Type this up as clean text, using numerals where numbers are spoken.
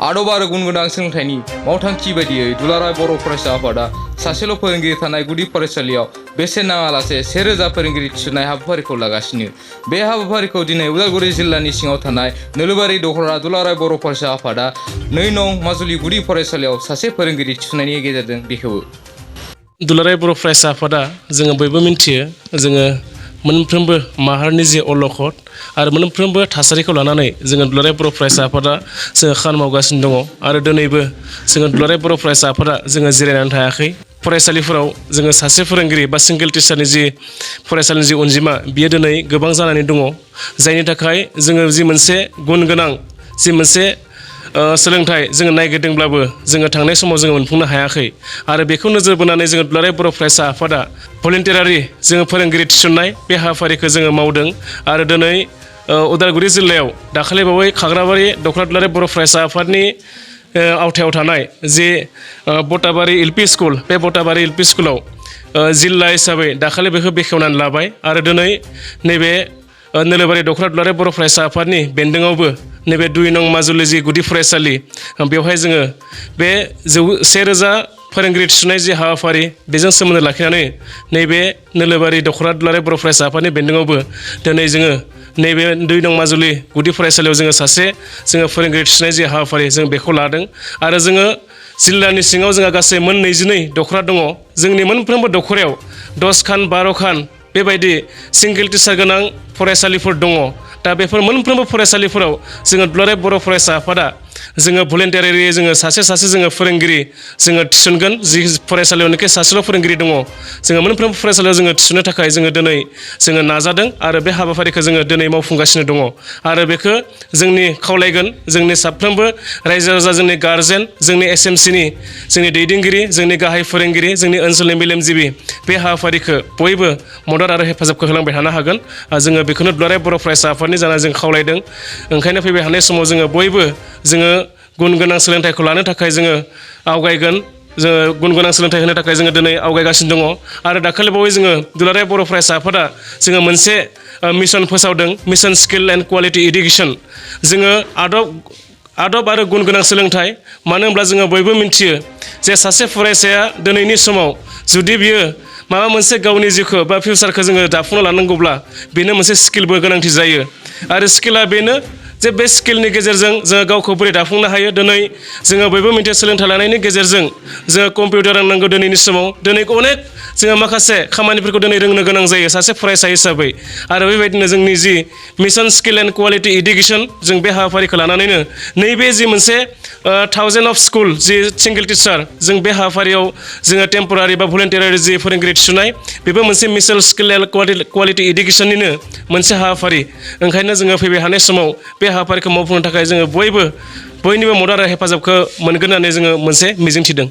आदब आरो गुन गोनां सोलोंथाइनि मावथांखि बायदियै दुलाराय बर' फरायसा आफादा सासेल' फोरोंगिरि थानाय गुदि फरायसालियाव बेसेन नाङालासे 1000 फोरोंगिरि थिसननाय हाबाफारिखौ लागासिनो। बे हाबाफारिखौ दिनै उदालगुरि जिल्लानि सिङाव थानाय नोलोबारि दख'रा दुलाराय बर' फरायसा आफादा 2 नं माजुलि गुदि फरायसालियाव सासे फोरोंगिरि थिसननायनि गेजेरजों बेखेवो। दुलाराय बर' फरायसा आफादा जोङो बयबो मिन्थियो, जोङो मोनफ्रोमबो माहारिनि जे अलखद आरो मोनफ्रोमबो थासारिखौ लानानै जोङो दुलाराय बर' फरायसा आफादा जोङो खामानि मावगासिनो दङ आरो दिनैबो जोङो दुलाराय बर' फरायसा आफादा जोङो जिरायनानै थायाखै। फरायसालिफोराव जोङो सासे फोरोंगिरि बा सिंगेल टिचारनि जि फरायसालिनि जि अनजिमा बियो दिनै गोबां जानानै दङ, जायनि थाखाय जोङो जि मोनसे गुन गोनां जि मोनसे सोलोंथाइ जोङो नागिरदोंब्लाबो जोङो थांनाय समाव जोङो मोनफुंनो हायाखै आरो बेखौ नोजोर बोनानै जोङो दुलाराय बर' फरायसा आफादा भलन्टियारि जोङो फोरोंगिरि थिसननाय बे हाबाफारिखौ जोङो मावदों आरो दिनै उदालगुरि जिल्लायाव दाखालिबावै खाग्राबारि दख'र दुलाराय बर' फरायसा आफादनि आवथायाव थानाय जि बटाबारि एलपि स्कुल, बे बटाबारि एलपि स्कुलाव जिल्ला हिसाबै दाखालि बेखौ बेखेवनानै लाबाय आरो दिनै नैबे नोलोबारि दख'र दुलाराय बर' फरायसा आफादनि बेन्दोङावबो नैबे 2 नं माजुलि जि गुदि फरायसालि बेवहाय जोङो बे 1000 फोरोंगिरि थिसननाय जि हाबाफारि बेजों सोमोन्दो लाखिनानै नैबे नोलोबारि दख'रा दुलाराय बर' फरायसा आफादनि बेन्दोङावबो दिनै जोङो नैबे 2 नं माजुलि गुदि फरायसालियाव जोङो फोरोंगिरि थिसननाय जि हाबाफारि जों बेखौ लादों आरो जोङो जिल्लानि सिङाव जोंहा गासै 22 दख'रा दङ। जोंनि मोनफ्रोमबो दख'रायाव 10 खान 12 खान बेबायदि सिंगेल टिचार गोनां फरायसालिफोर दङ। दा बेफोर मोनफ्रोमबो फरायसालिफोराव जोङो दुलाराय बर' फरायसा आफादा जोङो भलन्टियारि जोङो सासे जोङो फोरोंगिरि जोङो थिसनगोन। जि फरायसालियावनोखि सासेल' फोरोंगिरि दङ, जोङो मोनफ्रोमबो फरायसालियाव जोङो थिसननो थाखाय जोङो दिनै जोङो नाजादों आरो बे हाबाफारिखौ जोङो दिनै मावफुंगासिनो दङ आरो बेखौ जोंनि खावलायगोन जोंनि साफ्रोमबो रायजो राजा, जोंनि गारजेन, जोंनि SMCनि जोंनि दैदेनगिरि, जोंनि गाहाय फोरोंगिरि, जोंनि ओनसोलनि मेलेमजिबि बे हाबाफारिखौ बयबो मदद आरो हेफाजाबखौ होलांबाय थानो हागोन। जोङो बेखौनो दुलाराय बर' फरायसा आफादनि जाना जों खावलायदों। ओंखायनो फैबाय थानाय समाव जोङो बयबो जोङो गुन गोनां सोलोंथाइखौ लानो थाखाय जोङो आवगायगोन। जोङो गुन गोनां सोलोंथाइ होनो थाखाय जोङो दिनै आवगायगासिनो दङ आरो दाखालिबावै जोङो दुलाराय बर' फरायसा आफादा जोङो मोनसे मिशन फोसावदों, mission skill and quality education. जोङो आदब आरो गुन गोनां सोलोंथाइ, मानो होनब्ला जोङो बयबो मिन्थियो जे सासे फरायसाया दिनैनि समाव जुदि बियो माबा मोनसे गावनि जिउखौ बा फिउचारखौ जोङो दाफुंना लानांगौब्ला बेनो मोनसे स्किलबो गोनांथि जायो आरो स्किला बेनो जे बे स्किलनि गेजेरजों जोङो गावखौ बोरै दाफुंनो हायो। दिनै जोङो बयबो मिन्थियो सोलोंथाइ लानायनि गेजेरजों जोङो कम्पिउटार रोंनांगौ दिनैनि समाव। दिनै अनेक जोङो माखासे खामानिफोरखौ दिनै रोंनो गोनां जायो सासे फरायसा हिसाबै आरो बेबायदिनो जोंनि जि mission skill and quality education जों बे हाबाफारिखौ लानानैनो नैबे जि मोनसे 1000 अफ स्कुल जि सिंगेल टिचार जों बे हाबाफारियाव जोङो टेम्परारि बा भलन्टियारि जि फोरोंगिरि थिसननाय बेबो मोनसे मिशन स्किल एन्ड क्वालिटि इडुकेसननिनो मोनसे हाबाफारि। ओंखायनो जोङो फैबाय थानाय समाव बे हाबाफारिखौ मावफुंनो थाखाय जोङो बयनिबो मदद आरो हेफाजाबखौ मोनगोन होननानै जोङो मोनसे मिजिंथिदों।